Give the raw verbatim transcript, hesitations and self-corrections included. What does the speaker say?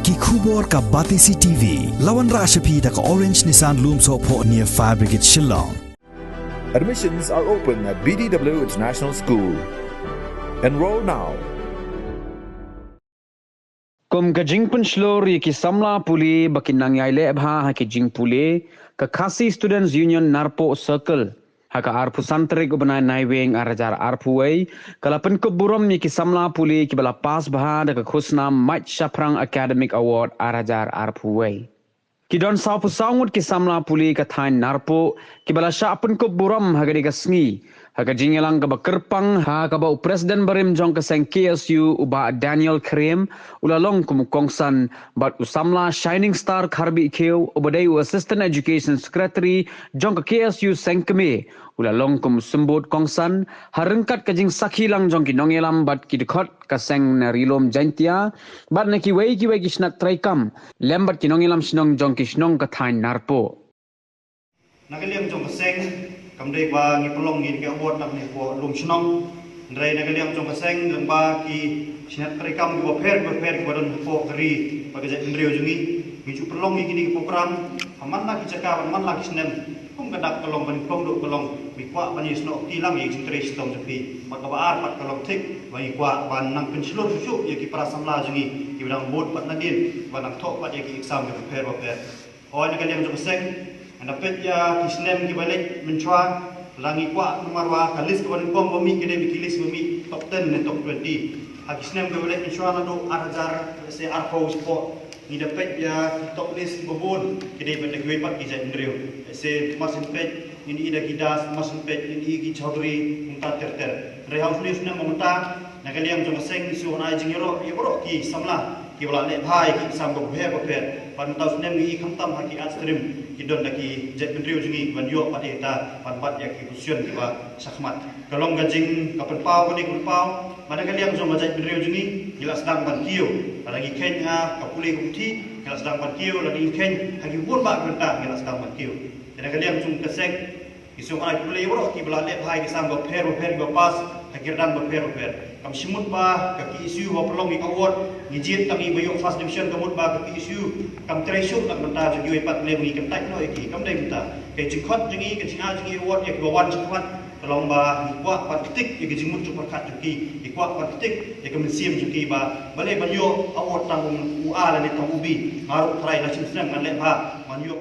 Ki khubor ka Batesi T V. La wanrah sha phi da ka Orange Nissan Lumsohphoh near Fire Brigade Shillong. Admissions are open at B D W International School. Enroll now. Kum ka jingpynshlur ïa ki samla pule ba kin nang ïai leh bha ha ki jingpule, ka Khasi Students Union Narpuh Circle, ha ka arphew san tarik u bnai Naiwieng ar hajar arphew wei, ka la pynkup burom ïa ki samla pule kiba la pass bha da ka khusnam Mait Shaphrang Academic Award ar hajar arphew wei. Ki don sawphew saw ngut ki samla pule ka thaiñ Narpuh kiba la shah pynkup burom ha kane ka sngi, ha ka jingïalang kaba kyrpang ha kaba u President barim jong ka seng K S U, u Bah Daniel Khrem, u la long kum u kongsan, bad u samla Shining Star Kharbih Khiew, uba dei u Assistant Education Secretary jong ka K S U Sengkmie, u la long kum u symbud kongsan, ha ryngkat ka jingsakhi lang jong ki nongïalam bad ki dkhot ka seng na Ri-lum Jaiñtia bad na kiwei kiwei ki shnat treikam lem bad ki nongïalam shnong jong ki shnong ka thaiñ Narpuh. Na ka liang jong ka seng, kam dei ba ngi pynlong ïa kane ka award na kane ka por lum shnong, hynrei na ka liang jong ka seng, lyngba ki shnat treikam kiba pher kiba pher kiba don hapoh ka ri bad ka jaitbynriew jong ngi, ngi ju pynlong ïa kine ki program ha man la ki jaka bad man la ki snem. Kum ka dak ka long ban pynduh ka long, ngi kwah ban ïasnoh kti lang ïa ki jingtrei shitom jong phi. Bad kaba ar pat ka long thik ba ngi kwah ban nang pynshlur shuh shuh ïa ki para samla jong ngi kiba dang bud bad nadien, ba dang thoh pat ïa ki exam kiba pher ba pher. Hooid, na ka liang jong ka seng, ngan da peit ïa ki snem kiba leit mynshuwa. Lada ngi kwah namar ba ka list kaba nyngkong ba mih ka dei ba ki list ba mih top ten ne top twenty. Ha ki snem kiba leit mynshuwa naduh ar hajar, lehse arphew shapoh, ngi da peit ïa ki top list kiba bun ki dei bad kiwei pat ki jaitbynriew. Lehse mar syn peit ngin ïohi da ki Das, mar syn peit ngin ïohi ki Chaudhary, kumta ter ter. Hynrei ha u snem snem ba mynta, na ka liang jong ka seng ngi shu ai jingïaroh ïa baroh ki samla kiba la leh bha ïa ki exam kiba pher ba pher. Bad mynta u snem ngi i khamtam ha ki art stream ki don da ki jaitbynriew jong ngi ban ïoh pat ïa kita ban bat ïa ki position kiba shakhmat. Ka long ka jing ka pynpaw kane ka pynpaw. Bad na ka liang jong ka jaitbynriew jong ngi, ngi la sdang ban kiew. Lada ngi kheiñ ha ka pule ka puthi, ngi la sdang ban kiew. Lada ngi kheiñ ha ki bun bah ki bynta, ngi la sdang ban kiew. Te na ka liang jong ka seng, ngi sngewbha ai khublei ïa baroh kiba la leh bha ïa ki exam ba pher ba pher, kiba pass ha ki kyrdan ba pher ba pher. Kam shym mut ba ka K S U ba pynlong ïa ka award, ngi jied tang ïa ba ïoh first division, kam mut ba ka K S U kam trei shuh na ka bynta jong kiwei pat, lei ba ngi kyntait noh ïa ki. Kam dei mynta. Ka jingkhot jong ngi, ka jingai jong ngi award ïa kiba wan shakhmat, ka long ba ngi kwah ban ktik ïa ka jingmut jingpyrkhat jong ki, ngi kwah ban ktik ïa ka mynsiem jong ki ba balei ban ïoh award tang u A lane tang u B. Nga ruh tharai la shisnem ngan leh bha ban ïoh